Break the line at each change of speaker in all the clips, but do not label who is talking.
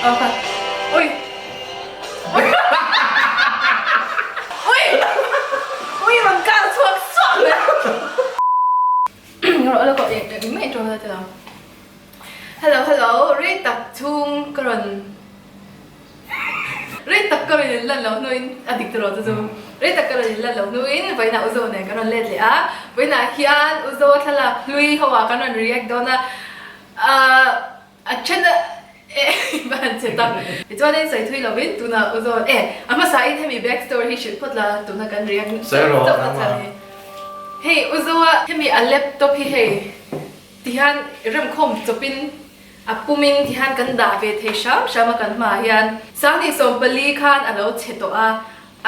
Aw kha. Ui. Ui. Ui. Ui rawn kar chhuak suak mai. Rawh la kawh eng eng mai ṭawng la tila. Hello hello rei tak chhung ka rawn rei tak ka rawn in lan loh hnuin a dik tawh lo chu chu rei tak ka rawn in lan loh hnuin vawiinah Uzo nen kan rawn let leh a vawiinah hian Uzo thlalak hlui ho ah kan rawn react dawn a ahh A then a eh va han che tak. Tichuanin sawi thui lovin tunah u zawn eh a hmasa in hemi back story hi hrilh phawt la tuna kan react
Sawi rawh
chauh na
Rama.
chhan hi. Hei u Zoa hemi a laptop hi hei tihian remkhawm chawpin a pumin tihian kan dah ve thei hram hram a kan hmaah hian Sanghnih 14 khan a lo che tawh a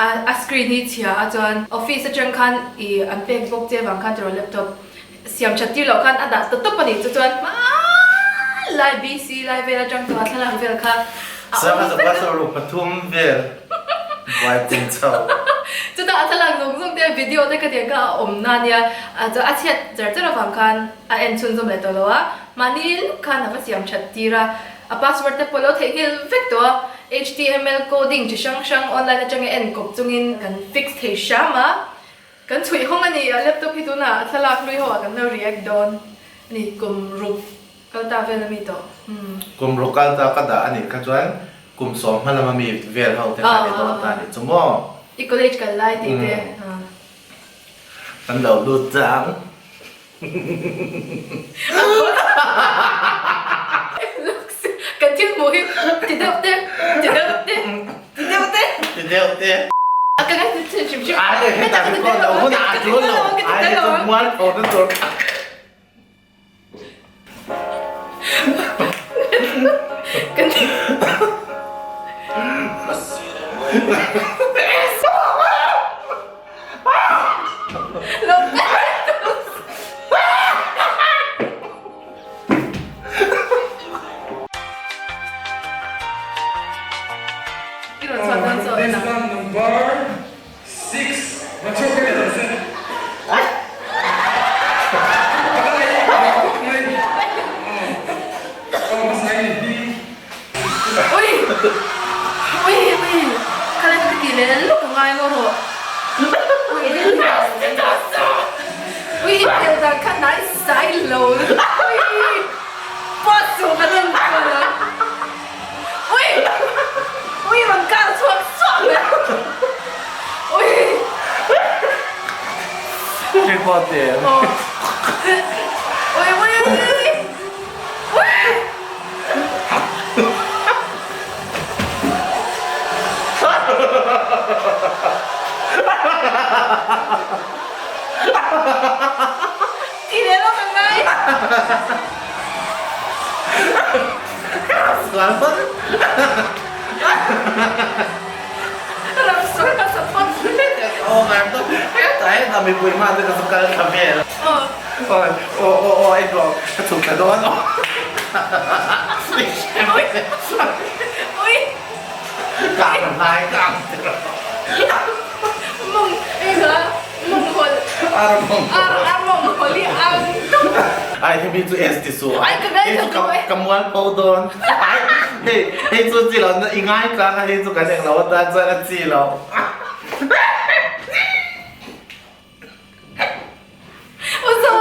a a screen hi chhia a chuan office atang khan i an pek bawk che avang khan tiraw laptop Siam that tir loh khan a dah ta tawp a nih chu chuan hma lai BC lai vel atang tawh a thlalak vel kha a awm vek a.
Sawruk pathum vel buai kum chho.
Chutah a thlalak zawng zawng te video te ka tiang kha a awm na nia chuan a chhiat char char avang khan a en chhunzawm leh tawh lo a, mahni luk khan a va siam that tir a, a password te pawh lo theihnghilh vek tawh a, HTML coding chi hrang hrang online atanga en kawp chungin kan fix thei hram a. Kan chhuih hawng a ni, a laptop hi tunah a thlalak hlui ho ah kan lo react dawn a ni, kum ruk kal ta vel a mi tawh umm.
Kum ruk kal ta ka dah a nih kha chuan kum sawm hma lama mi vel ho te kha ni dawn ta a nih chu maw?
I college kal lai tih te a.
Kan lo lut chang.
Kan thil hmuh hi ti deuh te, ti deuh te, ti deuh te.
Ti deuh te.
A ka ngai hrim hrim.
Ai le heta record lo hunah a tul lo. Ai le chu mual pho na tur kha.
Contestant number Six,
Ui! Ui ui! Kha lai ka ti leh lawk a ngai maw rawh. Ui Ui i hmel dan kha hnai sai lo. Ui! Pawt suh ka rawn kual a. Ui! Ui rawn kar chhuak suak mai. Ui!
Tripod te.
Ui ui ui! Ui! Ti leh lawk ang ngai.
Sual phawt.
Ram sual ka sa phawt.
Aw ngai phawt. Hetah hetah mipui hma te ka chu kal thla vel. Aw aw aw aw en rawh ka chhuk thla dawn aw.
Ui.
Kang hnai kang tiraw.
Mawng engah mawng hawlh.
Ar mawng hawlh.
Ar mawng hawlh hi ang tum.
Ai hemi chu S ti suh.
Ai ka ngai thak lo e.
Ka mual pho dawn. Ai hei hei chu chi lo i ngai tlang a hei chu kan eng lo atan chuan a chi lo.
Uzo.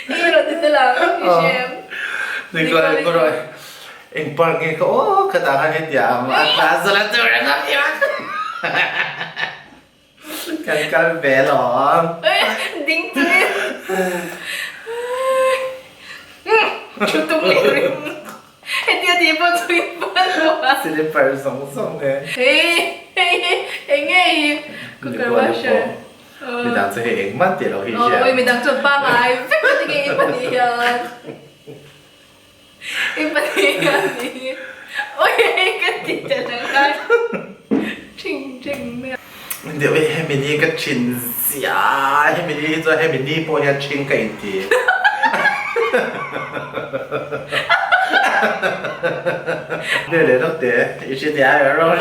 I rawn ti tel ang i hriam.
Nikolai Nikolai eng park nge ka aw khatah khan hetia ang a tla zawh la tur ang a Kan kal ve alawm.
Ding chu i. Thu tum leh ring. Hetia tih pawh chu i hman lo a.
Slipper zawng zawng e.
Hei hei eng nge hi cooker washer.
Midang chu hei engmah tih loh hi hria.
Awi midang chuan pangai vek a tinge i pahnih hian. I pahnih hian i awi hei ka ti tel ang lai thing thing mai a.
Deuh e hemi ni ka thin zia hemi ni hi chuan hemi ni pawh hian thing ka inti. Ve leh lawk teh i hre teh a rawh.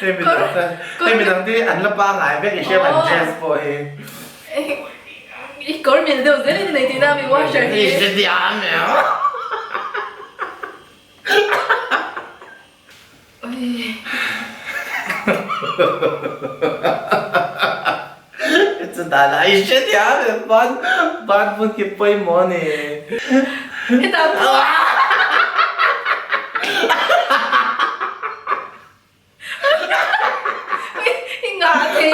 Hei midang te, hei midang te an la pangai vek i hriat an dress pawh hi.
I kawr mil deuh zel in nei tihna mi washer hi.
I hre diam em. Chutah lah i hre diam em ban ban hmun hi pawimawh a ni.
Hetah I ngah thei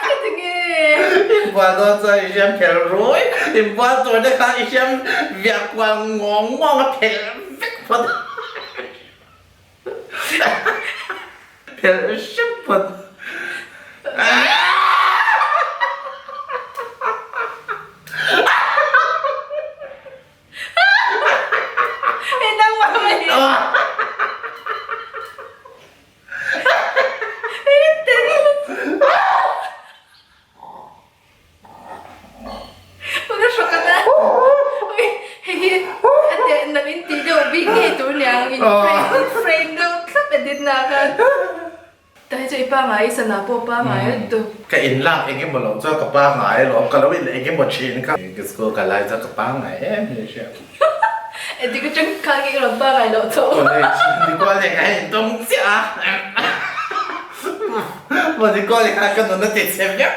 chi tinge.
Inbual dawn chuan i hriam phelh rui, inbual tur te kha i hriam viah kual ngawng ngawng a phelh vek phawt. Phelh hrep phawt.
Hei nangmah mai. Hei ten. Ka hrawk ana. Ui hei hi a teh nalh in tih deuh bik ngei tur niang in frame deuh thlap edit na khan. Tah hi chu i pangai i sana pawh pangai a dup.
Ka in lak eng emaw lo chuan ka pangai alawm, ka lo in eng emaw thin kha. Ka school ka lai chuan ka pangai em hi hria.
Engtik atang khan nge ka rawn pangai loh tawh.
College Nicole kha in tawng chiah a. Maw Nicole kha ka nun a ti chhe vek.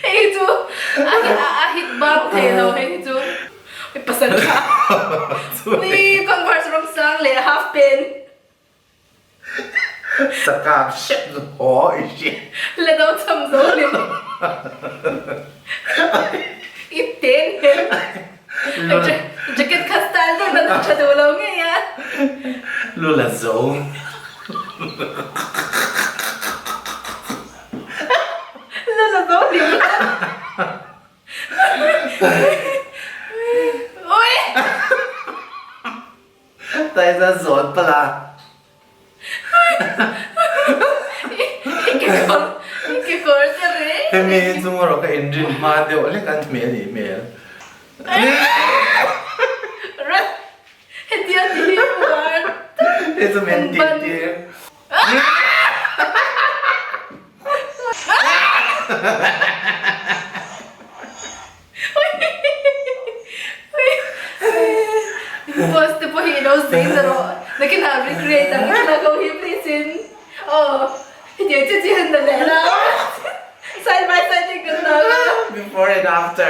Hei chu a hit bang thei lo hei hi chu pasal kha ni converse rawng sang leh half pant
Sakap hrep chu haw i hria.
La do cham zo lim i ten hmel. Jacket kha style deuh nan tha duh lo ngei a.
Lu la zo.
Lu la zo hlim la. Ui.
Taisa zawn pala. Hemi hi chu erawh ka inrin hma deuh hlek a hmel nih hmel. Hei chu min tih tir.
Post te pawh hi i lo zui ta rawh. Nakinah recreate ang i thlalak ho hi please in. Aw hetiang chiah chiah hian na leh la. Side by side in kan dah la.
Before and after.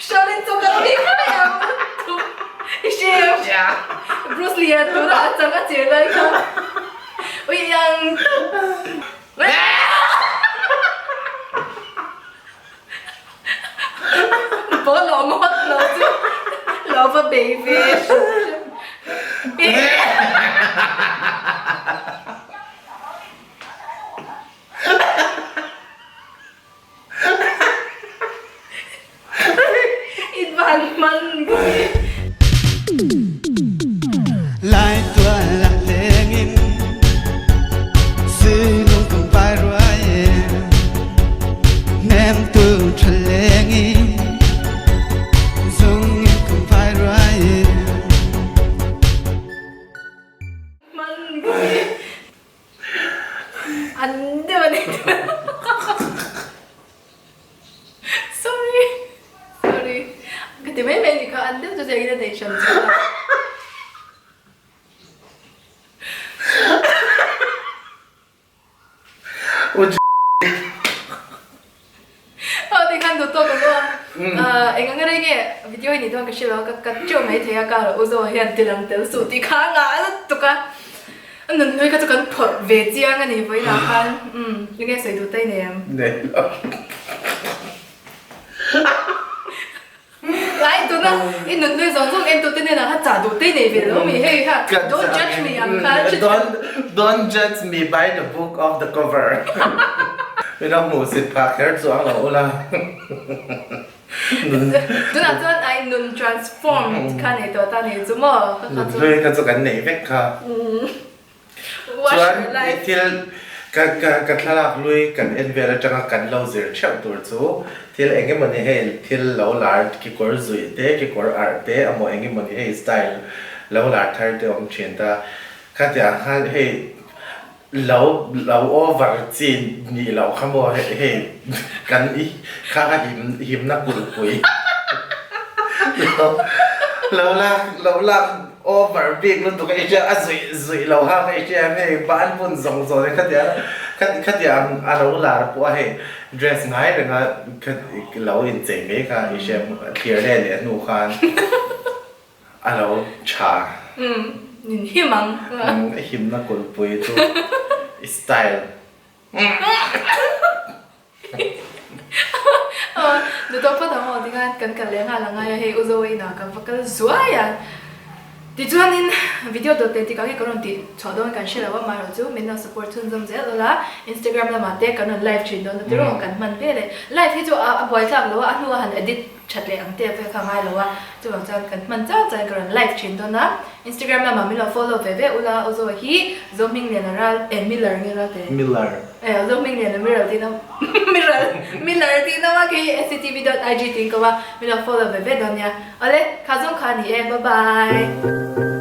Shaolin chu kan ni khai ang. I hria. Bruce Lee a tunah a chang a che lai kha. Ui ang Ball lo ngawt lo chu lo va bei ve In van hman ka ti.
Lai tual ah lengin sinung kan vai ruai nemtu tha lengin zung in kan vai ruai.
Hman ka ti. An deuh a ni. Sorry. Sorry. Ka ti mai mai ni kha an deuh chu zeng in a nei hran chu a. Aw ti khan duh tawk ang aw. Eng anga rei nge video hi nih dawn ka hre lo a, ka cut teuh mai thei a kar ah u Zoa hian ti lang tel suh tih kha a ngah lutuk a. A nun hlui kha chu kan phawrh ve chiang a ni vawiinah khan umm enge sawi duh ta i nei em?
Nei lo.
Lai tuna i nun hlui zawng zawng en tute hnenah kha chah duh te i nei ve lo mi hei kha don't judge me ang kha
Don't don't judge me by the book of the cover. Min a hmuh sit phah kher chu ang lo ula.
Tunah chuan ai nun transform kha nei tawh ta nei chu maw
kha kha chu. Nun hlui kha chu kan nei vek kha. Chuan i thil. Ka ka ka thlalak lui kan en vel atanga kan lo zir theuh tur chu thil eng emawni hei thil lo lar kekawr zuih te kekawr arh te amaw eng emawni hei style lo lar thar te awm thin ta. Khatiang khan hei lo lo over chi nih loh kha maw hei kan i kha a him himna kulhpui lo lo lak lo lak over bik lutuk a i hria a zuih zuih lo ha kha i hria em hei ban bun zawng zawng hi khatiang khatiang a lo lar pawh a hei dress ngai renga kha lo inchei mai kha i hria thlir leh leh hnu khan. A lo tha.
Umm, nin him ang.
Umm, a himna kulhpui chu i style.
Aw, duhtawk phawt ang aw tikhan kan kal leh nghal ang a, hei U Zoa inah kan va kal zuai a. Tichuanin video dawt leh tikah hi ka rawn tih chhuah dawn kan hre lo a, amaherawhchu min lo support chhunzawm zel ula, Instagram lamah te kan rawn live thin dawn a tiraw kan hman vel e. Live hi chu a buaithlak lo a, a hnua han edit That leh ang te vel kha ngai lo a, chuvang chuan kan hman chang chang ka rawn live thin dawn a, Instagram lamah min lo follow ve ve ula, aw zawi hi Zohmingliana ral eh Miller nge ral te?
Miller.
Eh Zohmingliana Miral tih na Miral Miller tih na ma khi sctv dot ig tiin ka va, min lo follow ve ve dawn nia. Awle, kha zawng kha a ni e, bye bye.